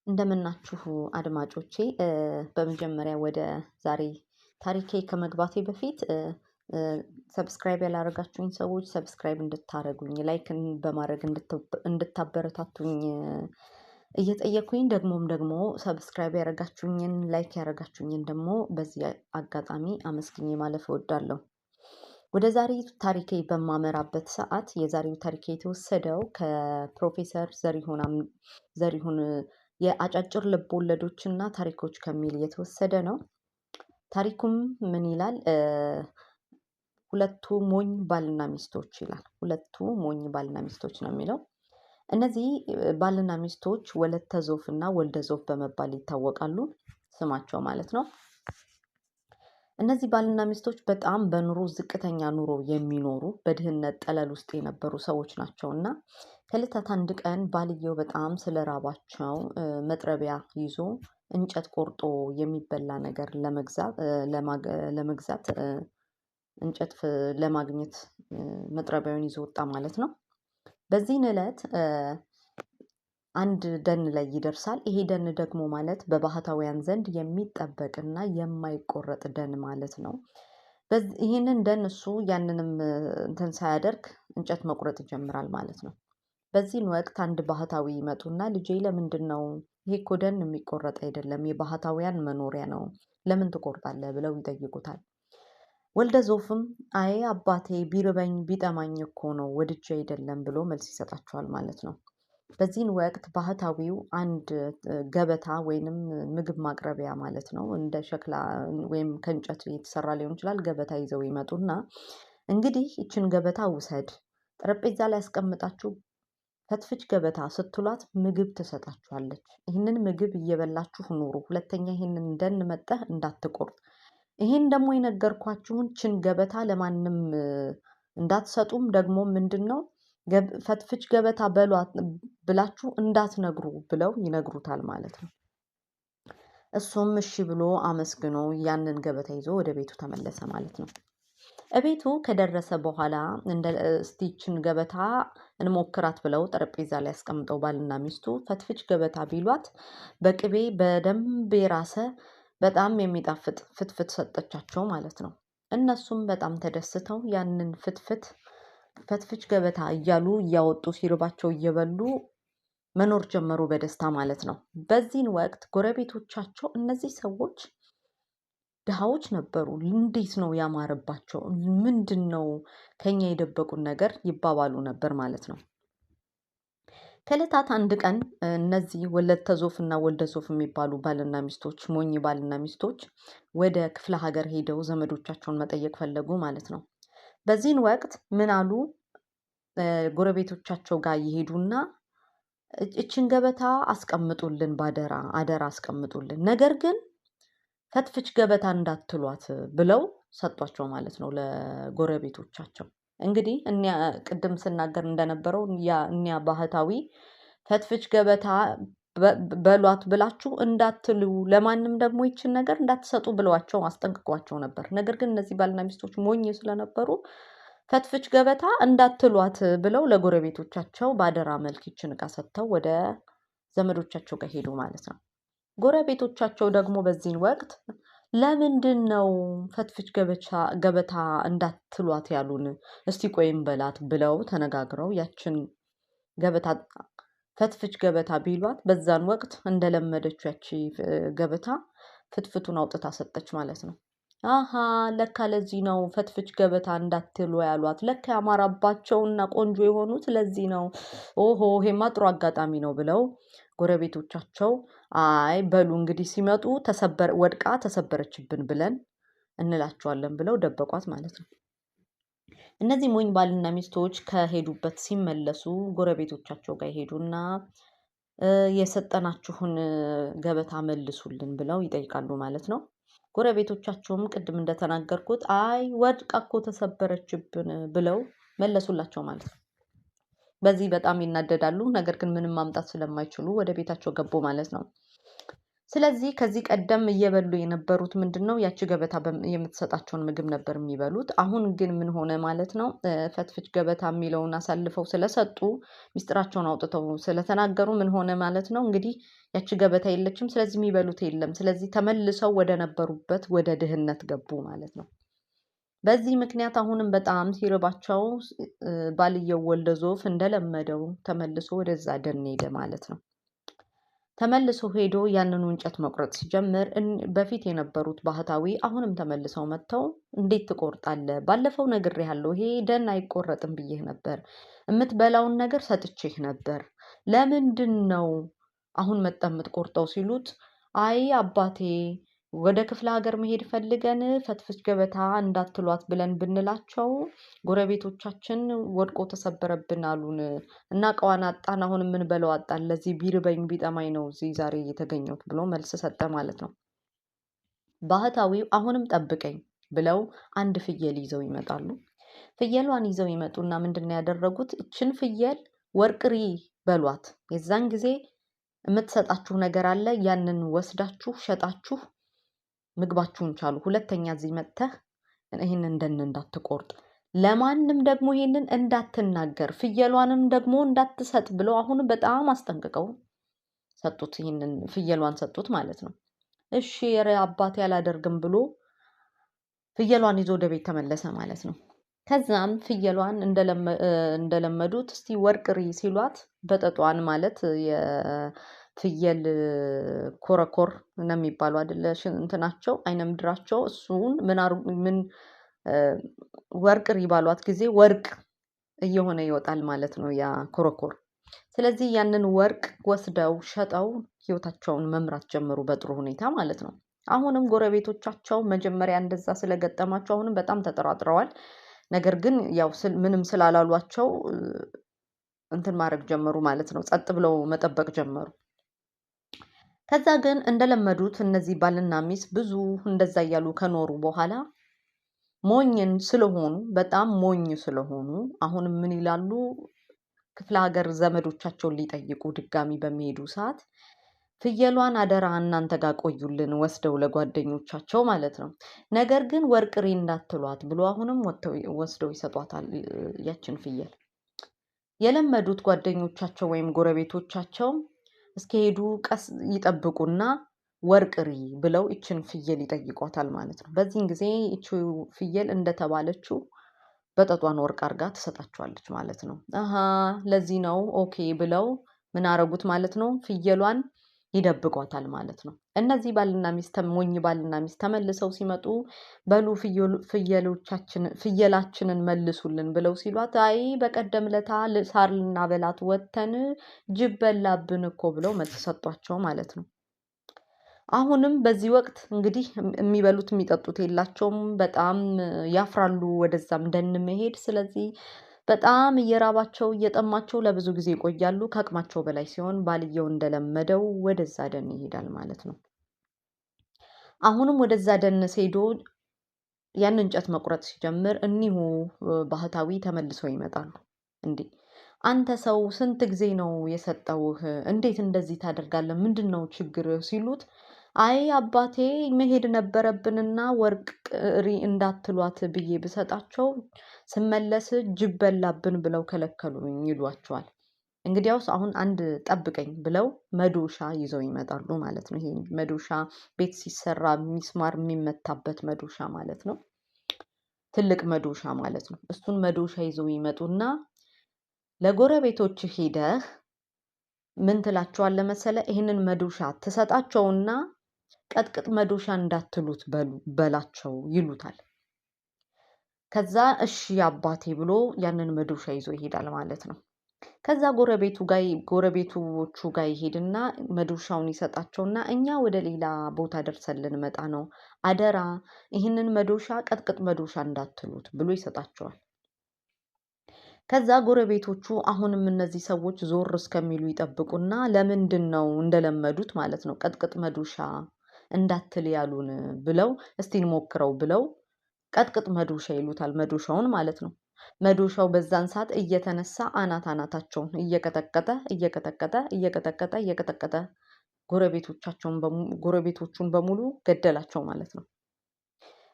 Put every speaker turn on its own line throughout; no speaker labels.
እንደምናችሁ አድማጮቼ። በመጀመሪያ ወደ ዛሬ ታሪኬ ከመግባቴ በፊት subscribe ያላረጋችሁኝ ሰዎች subscribe እንድታረጉኝ፣ like በማድረግ እንድታበረታቱኝ እየጠየኩኝ፣ ደግሞም ደግሞ subscribe ያረጋችሁኝን፣ like ያረጋችሁኝን ደግሞ በዚህ አጋጣሚ አመስግኜ ማለፍ እወዳለሁ። ወደ ዛሬ ታሪኬ በማመራበት ሰዓት የዛሬው ታሪኬ የተወሰደው ከፕሮፌሰር ዘሪሁን የአጫጭር ልብ ወለዶችና ታሪኮች ከሚል የተወሰደ ነው። ታሪኩም ምን ይላል? ሁለቱ ሞኝ ባልና ሚስቶች ይላል። ሁለቱ ሞኝ ባልና ሚስቶች ነው የሚለው። እነዚህ ባልና ሚስቶች ወለተ ዞፍ እና ወልደ ዞፍ በመባል ይታወቃሉ፣ ስማቸው ማለት ነው። እነዚህ ባልና ሚስቶች በጣም በኑሮ ዝቅተኛ ኑሮ የሚኖሩ፣ በድህነት ጠለል ውስጥ የነበሩ ሰዎች ናቸው። እና ከዕለታት አንድ ቀን ባልየው በጣም ስለራባቸው መጥረቢያ ይዞ እንጨት ቆርጦ የሚበላ ነገር ለመግዛት፣ እንጨት ለማግኘት መጥረቢያውን ይዞ ወጣ ማለት ነው። በዚህን ዕለት አንድ ደን ላይ ይደርሳል። ይሄ ደን ደግሞ ማለት በባህታውያን ዘንድ የሚጠበቅና የማይቆረጥ ደን ማለት ነው። ይህንን ደን እሱ ያንንም እንትን ሳያደርግ እንጨት መቁረጥ ይጀምራል ማለት ነው። በዚህን ወቅት አንድ ባህታዊ ይመጡና ልጄ፣ ለምንድን ነው? ይሄ እኮ ደን የሚቆረጥ አይደለም፣ የባህታውያን መኖሪያ ነው፣ ለምን ትቆርጣለህ? ብለው ይጠይቁታል። ወልደ ዞፍም አይ አባቴ፣ ቢርበኝ ቢጠማኝ እኮ ነው፣ ወድጄ አይደለም ብሎ መልስ ይሰጣቸዋል ማለት ነው። በዚህን ወቅት ባህታዊው አንድ ገበታ ወይንም ምግብ ማቅረቢያ ማለት ነው፣ እንደ ሸክላ ወይም ከእንጨት የተሰራ ሊሆን ይችላል፣ ገበታ ይዘው ይመጡና እንግዲህ ይችን ገበታ ውሰድ፣ ጠረጴዛ ላይ ያስቀምጣችሁ ፈትፍች ገበታ ስትሏት ምግብ ትሰጣችኋለች። ይህንን ምግብ እየበላችሁ ኑሩ። ሁለተኛ ይህንን ደን መጠህ እንዳትቆርጥ። ይህን ደግሞ የነገርኳችሁን ችን ገበታ ለማንም እንዳትሰጡም፣ ደግሞ ምንድን ነው ፈትፍች ገበታ በሏት ብላችሁ እንዳትነግሩ ብለው ይነግሩታል ማለት ነው። እሱም እሺ ብሎ አመስግኖ ያንን ገበታ ይዞ ወደ ቤቱ ተመለሰ ማለት ነው። እቤቱ ከደረሰ በኋላ እንደ እስቲ ይችን ገበታ እንሞክራት ብለው ጠረጴዛ ላይ ያስቀምጠው ባልና ሚስቱ ፈትፍች ገበታ ቢሏት በቅቤ በደንብ የራሰ በጣም የሚጣፍጥ ፍትፍት ሰጠቻቸው ማለት ነው። እነሱም በጣም ተደስተው ያንን ፍትፍት ፈትፍች ገበታ እያሉ እያወጡ ሲርባቸው እየበሉ መኖር ጀመሩ በደስታ ማለት ነው። በዚህን ወቅት ጎረቤቶቻቸው እነዚህ ሰዎች ድሃዎች ነበሩ፣ እንዴት ነው ያማረባቸው? ምንድን ነው ከኛ የደበቁን ነገር? ይባባሉ ነበር ማለት ነው። ከዕለታት አንድ ቀን እነዚህ ወለተ ዞፍ እና ወልደ ዞፍ የሚባሉ ባልና ሚስቶች፣ ሞኝ ባልና ሚስቶች ወደ ክፍለ ሀገር ሄደው ዘመዶቻቸውን መጠየቅ ፈለጉ ማለት ነው። በዚህን ወቅት ምን አሉ? ጎረቤቶቻቸው ጋር ይሄዱና እችን ገበታ አስቀምጡልን፣ ባደራ አደራ አስቀምጡልን፣ ነገር ግን ፈትፍች ገበታ እንዳትሏት ብለው ሰጧቸው ማለት ነው ለጎረቤቶቻቸው። እንግዲህ እኒያ ቅድም ስናገር እንደነበረው ያ እኒያ ባህታዊ ፈትፍች ገበታ በሏት ብላችሁ እንዳትሉ፣ ለማንም ደግሞ ይችን ነገር እንዳትሰጡ ብለዋቸው አስጠንቅቋቸው ነበር። ነገር ግን እነዚህ ባልና ሚስቶች ሞኝ ስለነበሩ ፈትፍች ገበታ እንዳትሏት ብለው ለጎረቤቶቻቸው በአደራ መልክ ይችን እቃ ሰጥተው ወደ ዘመዶቻቸው ጋር ሄዱ ማለት ነው። ጎረቤቶቻቸው ደግሞ በዚህን ወቅት ለምንድን ነው ፈትፍች ገበታ እንዳትሏት ያሉን? እስቲ ቆይም በላት ብለው ተነጋግረው ያችን ገበታ ፈትፍች ገበታ ቢሏት በዛን ወቅት እንደለመደችው ያቺ ገበታ ፍትፍቱን አውጥታ ሰጠች ማለት ነው። አሃ፣ ለካ ለዚህ ነው ፈትፍች ገበታ እንዳትሉ ያሏት። ለካ ያማራባቸውና ቆንጆ የሆኑት ለዚህ ነው። ኦሆ፣ ይሄማ ጥሩ አጋጣሚ ነው ብለው ጎረቤቶቻቸው አይ በሉ እንግዲህ ሲመጡ ተሰበር ወድቃ ተሰበረችብን ብለን እንላቸዋለን ብለው ደበቋት ማለት ነው። እነዚህ ሞኝ ባልና ሚስቶች ከሄዱበት ሲመለሱ ጎረቤቶቻቸው ጋር ይሄዱና የሰጠናችሁን ገበታ መልሱልን ብለው ይጠይቃሉ ማለት ነው። ጎረቤቶቻቸውም ቅድም እንደተናገርኩት አይ ወድቃ እኮ ተሰበረችብን ብለው መለሱላቸው ማለት ነው። በዚህ በጣም ይናደዳሉ። ነገር ግን ምንም ማምጣት ስለማይችሉ ወደ ቤታቸው ገቡ ማለት ነው። ስለዚህ ከዚህ ቀደም እየበሉ የነበሩት ምንድነው? ያቺ ገበታ የምትሰጣቸውን ምግብ ነበር የሚበሉት። አሁን ግን ምን ሆነ ማለት ነው? ፈትፍች ገበታ የሚለውን አሳልፈው ስለሰጡ፣ ሚስጥራቸውን አውጥተው ስለተናገሩ ምን ሆነ ማለት ነው? እንግዲህ ያቺ ገበታ የለችም። ስለዚህ የሚበሉት የለም። ስለዚህ ተመልሰው ወደ ነበሩበት ወደ ድህነት ገቡ ማለት ነው። በዚህ ምክንያት አሁንም በጣም ሲርባቸው ባልየው ወልደ ዞፍ እንደለመደው ተመልሶ ወደዛ ደን ሄደ ማለት ነው። ተመልሶ ሄዶ ያንኑ እንጨት መቁረጥ ሲጀምር በፊት የነበሩት ባህታዊ አሁንም ተመልሰው መጥተው እንዴት ትቆርጣለህ? ባለፈው ነግሬሃለሁ፣ ይሄ ደን አይቆረጥም ብዬህ ነበር። የምትበላውን ነገር ሰጥቼህ ነበር። ለምንድን ነው አሁን መጠህ የምትቆርጠው ሲሉት፣ አይ አባቴ ወደ ክፍለ ሀገር መሄድ ፈልገን ፈትፍች ገበታ እንዳትሏት ብለን ብንላቸው ጎረቤቶቻችን ወድቆ ተሰበረብን አሉን እና እቃዋን አጣን፣ አሁን የምንበላው አጣን፣ ለዚህ ቢርበኝ ቢጠማኝ ነው እዚህ ዛሬ የተገኘሁት ብሎ መልስ ሰጠ ማለት ነው። ባህታዊው አሁንም ጠብቀኝ ብለው አንድ ፍየል ይዘው ይመጣሉ። ፍየሏን ይዘው ይመጡና ምንድነው ያደረጉት? እችን ፍየል ወርቅሪ በሏት፣ የዛን ጊዜ የምትሰጣችሁ ነገር አለ፣ ያንን ወስዳችሁ ሸጣችሁ ምግባችሁን ቻሉ። ሁለተኛ እዚህ መጥተህ ይሄንን ደን እንዳትቆርጥ፣ ለማንም ደግሞ ይሄንን እንዳትናገር፣ ፍየሏንም ደግሞ እንዳትሰጥ ብለው አሁንም በጣም አስጠንቅቀው ሰጡት። ይሄንን ፍየሏን ሰጡት ማለት ነው። እሺ ኧረ አባቴ አላደርግም ብሎ ፍየሏን ይዞ ወደ ቤት ተመለሰ ማለት ነው። ከዛም ፍየሏን እንደለመዱት እስቲ ወርቅሪ ሲሏት በጠጧን ማለት የፍየል ኮረኮር ነው የሚባለው አይደለ? እንትናቸው አይነ ምድራቸው እሱን ምን ወርቅሪ ባሏት ጊዜ ወርቅ እየሆነ ይወጣል ማለት ነው ያ ኮረኮር። ስለዚህ ያንን ወርቅ ወስደው ሸጠው ህይወታቸውን መምራት ጀመሩ በጥሩ ሁኔታ ማለት ነው። አሁንም ጎረቤቶቻቸው መጀመሪያ እንደዛ ስለገጠማቸው አሁንም በጣም ተጠራጥረዋል። ነገር ግን ያው ምንም ስላላሏቸው እንትን ማድረግ ጀመሩ ማለት ነው። ጸጥ ብለው መጠበቅ ጀመሩ። ከዛ ግን እንደለመዱት እነዚህ ባልና ሚስት ብዙ እንደዛ እያሉ ከኖሩ በኋላ ሞኝን ስለሆኑ በጣም ሞኝ ስለሆኑ አሁንም ምን ይላሉ? ክፍለ ሀገር ዘመዶቻቸውን ሊጠይቁ ድጋሚ በሚሄዱ ሰዓት ፍየሏን አደራ እናንተ ጋር ቆዩልን ወስደው ለጓደኞቻቸው ማለት ነው። ነገር ግን ወርቅሪ እንዳትሏት ብሎ አሁንም ወስደው ይሰጧታል ያችን ፍየል። የለመዱት ጓደኞቻቸው ወይም ጎረቤቶቻቸው እስከሄዱ ቀስ ይጠብቁና ወርቅሪ ብለው ይችን ፍየል ይጠይቋታል ማለት ነው። በዚህን ጊዜ ይቺ ፍየል እንደተባለችው በጠጧን ወርቅ አድርጋ ትሰጣቸዋለች ማለት ነው። አሃ ለዚህ ነው okay ብለው ምን አረጉት ማለት ነው? ፍየሏን ይደብቋታል ማለት ነው። እነዚህ ባልና ሚስት ሞኝ ባልና ሚስት ተመልሰው ሲመጡ በሉ ፍየላችንን መልሱልን ብለው ሲሏት አይ በቀደም ለታ ሳር ልናበላት ወጥተን ጅብ በላብን እኮ ብለው መልስ ሰጧቸው ማለት ነው። አሁንም በዚህ ወቅት እንግዲህ የሚበሉት የሚጠጡት የላቸውም። በጣም ያፍራሉ ወደዛም ደን መሄድ። ስለዚህ በጣም እየራባቸው እየጠማቸው ለብዙ ጊዜ ይቆያሉ። ከአቅማቸው በላይ ሲሆን ባልየው እንደለመደው ወደዛ ደን ይሄዳል ማለት ነው። አሁንም ወደዛ ደን ሄዶ ያን እንጨት መቁረጥ ሲጀምር እኒሁ ባህታዊ ተመልሰው ይመጣሉ። እንዴ አንተ ሰው ስንት ጊዜ ነው የሰጠውህ? እንዴት እንደዚህ ታደርጋለህ? ምንድነው ችግርህ? ሲሉት አይ አባቴ መሄድ ነበረብንና ወርቅ ቅሪ እንዳትሏት ብዬ ብሰጣቸው ስመለስ ጅብ በላብን ብለው ከለከሉኝ ይሏቸዋል። እንግዲያውስ አሁን አንድ ጠብቀኝ ብለው መዶሻ ይዘው ይመጣሉ ማለት ነው። ይሄ መዶሻ ቤት ሲሰራ ሚስማር የሚመታበት መዶሻ ማለት ነው። ትልቅ መዶሻ ማለት ነው። እሱን መዶሻ ይዘው ይመጡና ለጎረቤቶች ሄደህ ምን ትላቸዋለህ መሰለህ? ይሄንን መዶሻ ትሰጣቸውና ቀጥቅጥ መዶሻ እንዳትሉት በላቸው ይሉታል። ከዛ እሺ አባቴ ብሎ ያንን መዶሻ ይዞ ይሄዳል ማለት ነው። ከዛ ጎረቤቶቹ ጋር ይሄድና መዶሻውን ይሰጣቸውና እኛ ወደ ሌላ ቦታ ደርሰን ልንመጣ ነው፣ አደራ ይህንን መዶሻ ቀጥቅጥ መዶሻ እንዳትሉት ብሎ ይሰጣቸዋል። ከዛ ጎረቤቶቹ አሁንም እነዚህ ሰዎች ዞር እስከሚሉ ይጠብቁና ለምንድን ነው እንደለመዱት ማለት ነው ቀጥቅጥ መዶሻ እንዳትል ያሉን ብለው እስቲ እንሞክረው ብለው ቀጥቅጥ መዶሻ ይሉታል መዶሻውን ማለት ነው። መዶሻው በዛን ሰዓት እየተነሳ አናት አናታቸውን እየቀጠቀጠ እየቀጠቀጠ እየቀጠቀጠ እየቀጠቀጠ ጎረቤቶቻቸውን ጎረቤቶቹን በሙሉ ገደላቸው ማለት ነው።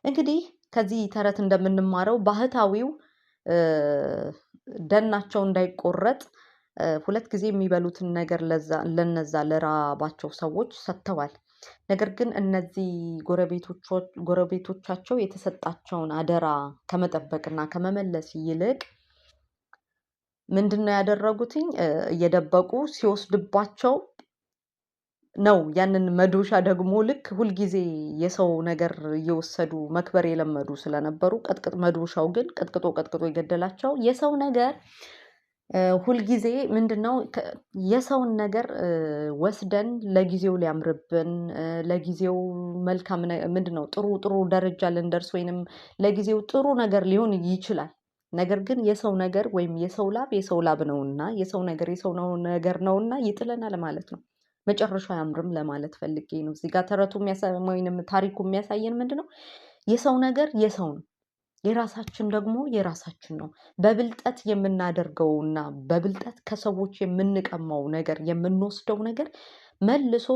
እንግዲህ ከዚህ ተረት እንደምንማረው ባህታዊው ደናቸው እንዳይቆረጥ 2 ጊዜ የሚበሉትን ነገር ለነዛ ለራባቸው ሰዎች ሰጥተዋል። ነገር ግን እነዚህ ጎረቤቶቻቸው የተሰጣቸውን አደራ ከመጠበቅና ከመመለስ ይልቅ ምንድነው ያደረጉትኝ? እየደበቁ ሲወስድባቸው ነው። ያንን መዶሻ ደግሞ ልክ ሁልጊዜ የሰው ነገር እየወሰዱ መክበር የለመዱ ስለነበሩ ቀጥቅጥ መዶሻው ግን ቀጥቅጦ ቀጥቅጦ የገደላቸው። የሰው ነገር ሁልጊዜ ምንድነው የሰውን ነገር ወስደን ለጊዜው ሊያምርብን፣ ለጊዜው መልካም ምንድነው ጥሩ ጥሩ ደረጃ ልንደርስ ወይንም ለጊዜው ጥሩ ነገር ሊሆን ይችላል። ነገር ግን የሰው ነገር ወይም የሰው ላብ የሰው ላብ ነውና የሰው ነገር የሰው ነገር ነውና ይጥለናል ማለት ነው። መጨረሻው አያምርም ለማለት ፈልጌ ነው። እዚህ ጋር ተረቱ ወይንም ታሪኩ የሚያሳየን ምንድነው? የሰው ነገር የሰው ነው፣ የራሳችን ደግሞ የራሳችን ነው። በብልጠት የምናደርገውና በብልጠት ከሰዎች የምንቀማው ነገር የምንወስደው ነገር መልሶ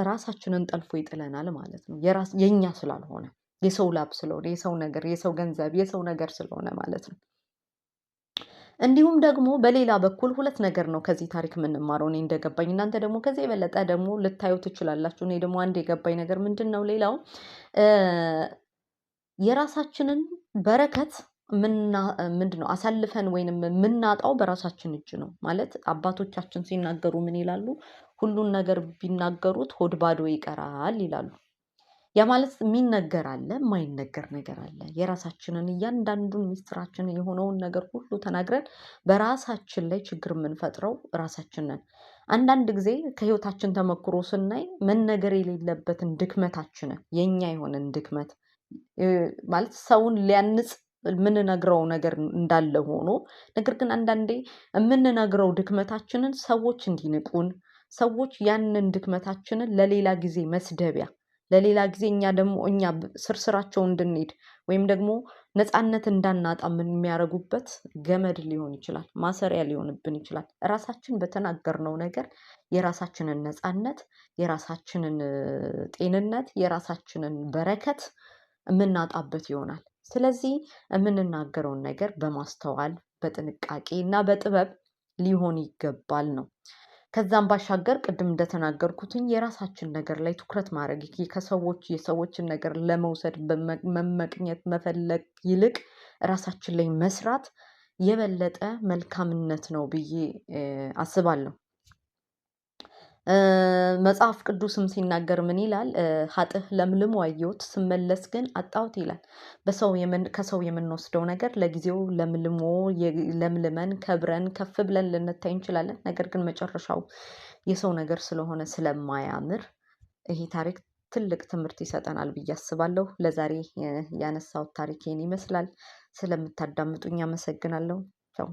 ራሳችንን ጠልፎ ይጥለናል ማለት ነው። የኛ ስላልሆነ የሰው ላብ ስለሆነ የሰው ነገር የሰው ገንዘብ የሰው ነገር ስለሆነ ማለት ነው። እንዲሁም ደግሞ በሌላ በኩል 2 ነገር ነው ከዚህ ታሪክ የምንማረው እኔ እንደገባኝ፣ እናንተ ደግሞ ከዚህ የበለጠ ደግሞ ልታዩ ትችላላችሁ። እኔ ደግሞ አንድ የገባኝ ነገር ምንድነው? ሌላው የራሳችንን በረከት ምንድነው አሳልፈን ወይንም የምናጣው በራሳችን እጅ ነው። ማለት አባቶቻችን ሲናገሩ ምን ይላሉ? ሁሉን ነገር ቢናገሩት ሆድ ባዶ ይቀራል ይላሉ። ያ ማለት የሚነገር አለ፣ የማይነገር ነገር አለ። የራሳችንን እያንዳንዱን ሚስጥራችንን የሆነውን ነገር ሁሉ ተናግረን በራሳችን ላይ ችግር የምንፈጥረው ራሳችን ነን። አንዳንድ ጊዜ ከህይወታችን ተመክሮ ስናይ መነገር የሌለበትን ድክመታችንን የኛ የሆነን ድክመት ማለት ሰውን ሊያንጽ የምንነግረው ነገር እንዳለ ሆኖ ነገር ግን አንዳንዴ የምንነግረው ድክመታችንን ሰዎች እንዲንቁን፣ ሰዎች ያንን ድክመታችንን ለሌላ ጊዜ መስደቢያ፣ ለሌላ ጊዜ እኛ ደግሞ እኛ ስርስራቸው እንድንሄድ ወይም ደግሞ ነፃነት እንዳናጣ የሚያረጉበት ገመድ ሊሆን ይችላል፣ ማሰሪያ ሊሆንብን ይችላል። ራሳችን በተናገርነው ነገር የራሳችንን ነፃነት፣ የራሳችንን ጤንነት፣ የራሳችንን በረከት የምናጣበት ይሆናል። ስለዚህ የምንናገረውን ነገር በማስተዋል በጥንቃቄ እና በጥበብ ሊሆን ይገባል ነው። ከዛም ባሻገር ቅድም እንደተናገርኩትኝ የራሳችን ነገር ላይ ትኩረት ማድረግ ከሰዎች የሰዎችን ነገር ለመውሰድ መመቅኘት መፈለግ ይልቅ ራሳችን ላይ መስራት የበለጠ መልካምነት ነው ብዬ አስባለሁ። መጽሐፍ ቅዱስም ሲናገር ምን ይላል? ኃጥእ ለምልሞ አየሁት ስመለስ ግን አጣሁት ይላል። ከሰው የምንወስደው ነገር ለጊዜው ለምልሞ ለምልመን ከብረን ከፍ ብለን ልንታይ እንችላለን። ነገር ግን መጨረሻው የሰው ነገር ስለሆነ ስለማያምር ይሄ ታሪክ ትልቅ ትምህርት ይሰጠናል ብዬ አስባለሁ። ለዛሬ ያነሳሁት ታሪክ ይሄን ይመስላል። ስለምታዳምጡኝ አመሰግናለሁ። ቻው።